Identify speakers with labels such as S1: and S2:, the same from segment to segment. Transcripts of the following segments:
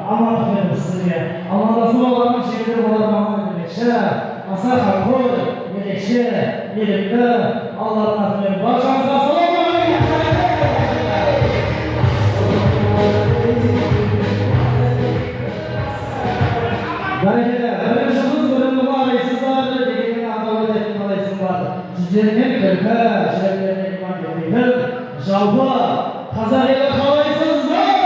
S1: Амандық беріңіз сізге. Амандасу баланың жігіті болар маман демекші, аса қамқор, ерекше, ерікті Алланың атымен баршаңызға ассалаумағалейкум. Бәрекелді, бірінші жұлдыз бірін арайсыздар дегенмен атап өтетін талайсың бар. Жүздерінен күлкі, жүректерінен иман кетпейтін жалпы қазақ елі, қалайсыздар?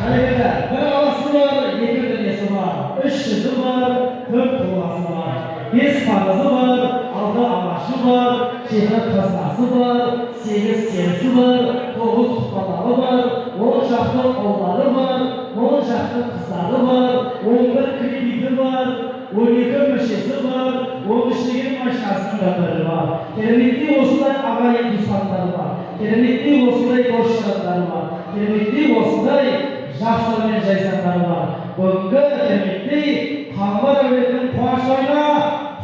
S1: Бәрекелді, бір қаласы бар, екі дүниесі бар, үш жүзі бар, төрт тұлғасы бар, бес парызы бар, алты ағашы бар, жеті қазынасы бар, сегіз серісі бар, тоғыз құтпалағы бар, 10 шақты ұлдары бар, 10 шақты қыздары бар, 11 кредиті бар, 12 мүшесі бар, 13 деген машинасының да бірі бар. Кереметтей осындай ағайын туысқандары бар, кереметтей осындай дос жарандары бар, кереметтей осындай жақсылар мен жайсаңдары бар. Бүгінгі кереметтей Қаңбар әулетінің қуаныш тойына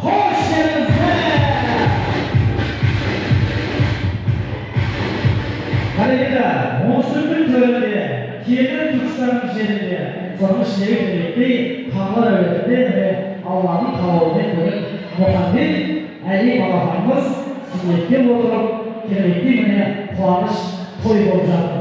S1: қош келдіңіздер! Бәрекелді, оңтүстіктің төрінде, киелі Түркістанның жерінде, соның ішіндегі кереметтей Қаңлар әулетінде, міне, Алланың қалауымен бүгін Мұхаммед Әли балапанымыз сүннетке отырып, кереметтей, міне, қуаныш той болып жатыр.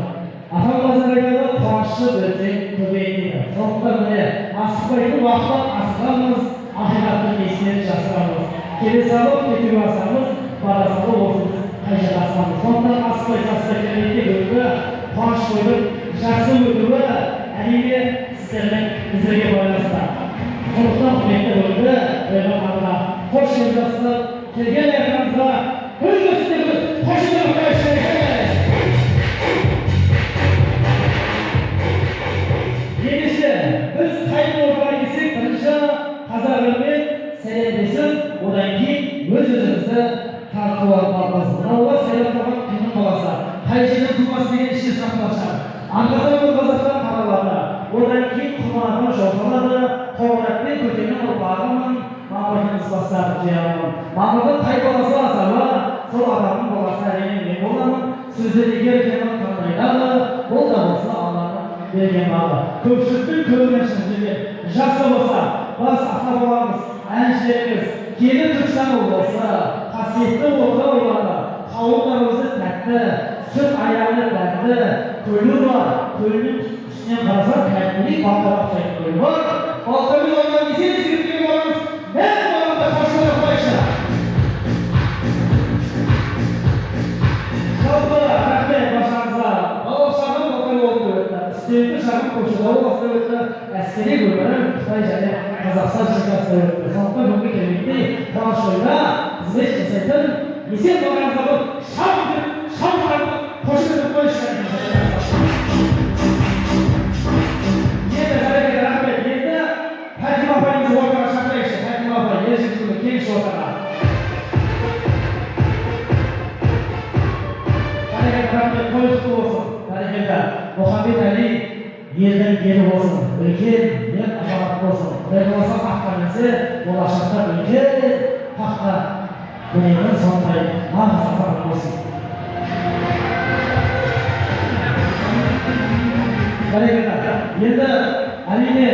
S1: Атам қазақ айтады, қуанышты бөлсең көбейеді дейді. Сондықтан, міне, асықпайтын уақытта асығамыз, ақиқаттың несінен жасырамыз. Келе салып кетуге асамыз, бара салып осы біз қай жерге асамыз. Сондықтан асықпай саспай кереметтей бүгінгі қуаныш тойдың жақсы өтуі, әрине, сіздердің біздерге байланысты. Сондықтан, құрметті, бүгінгі тойға тағы қош келіп жатсыздар. Келген аяқтарыңызға гүл өсінде қош келіп. Ендеше, біз қай ортаға келсек, бірінші қазақ елімен сәлемдесіп, одан кейін өз өзімізді танытып алып. Мынау сайлап тұрған кімнің баласы, қай жердің тумасы деген іште сұрақтар шығар. Арқада бір қазақтан қаралады, одан кейін Құрман атам жол салады. Қоңырат пен Көкеннің ұрпағымын, Мамырдың ізбасар тұяғымын. Мамырдың қай баласы асаба, сол адамның баласы, әрине, мен боламын. Сөзі егер екенін таңдайдағы, ол да болса Алланың берген бағы. Көпшіліктің көбінен шығып жүрген жас та болса бас ата бабамыз, әншілеріміз, киелі Түркістан облысы, қасиетті Отырар ауданы, қауын қарбызы тәтті, сүт аяғаны дәмді көлі бар. Көлдің үстінен қарасаң, кәдімгідей балтаға ұқсайтын көл бар. Балтакөл ауданы Есен деген баламыз мен баламды қошемет қояйықшы. Жалпы, рахмет баршаңызға. Балалық шағым Балтакөл ауылында өтті, студенттік шағым Көкшетау қаласында өтті, әскери өмірім Қытай және Қазақстан шекарасында өтті. Сондықтан бүгінгі кереметтей қуаныш тойда қызмет жасайтын Есен баламызға бір шау шау қошемет қояйықшы. Енді, бәрекелді, рахмет. Енді Фатима апайымызды ортаға шақырайықшы. Фатима апай, ер жігітті, келіңізші ортаға. Бәрекелді, рахмет, той құтты болсын. Бәрекелді, Мұхаммед Әли елдің елі болсын, үлкен ер азамат болсын. Құдай қаласа, атқа мінсе, болашақта үлкен таққа мінетін сондай нағыз азамат болсын. Бәрекелді, енді, әрине.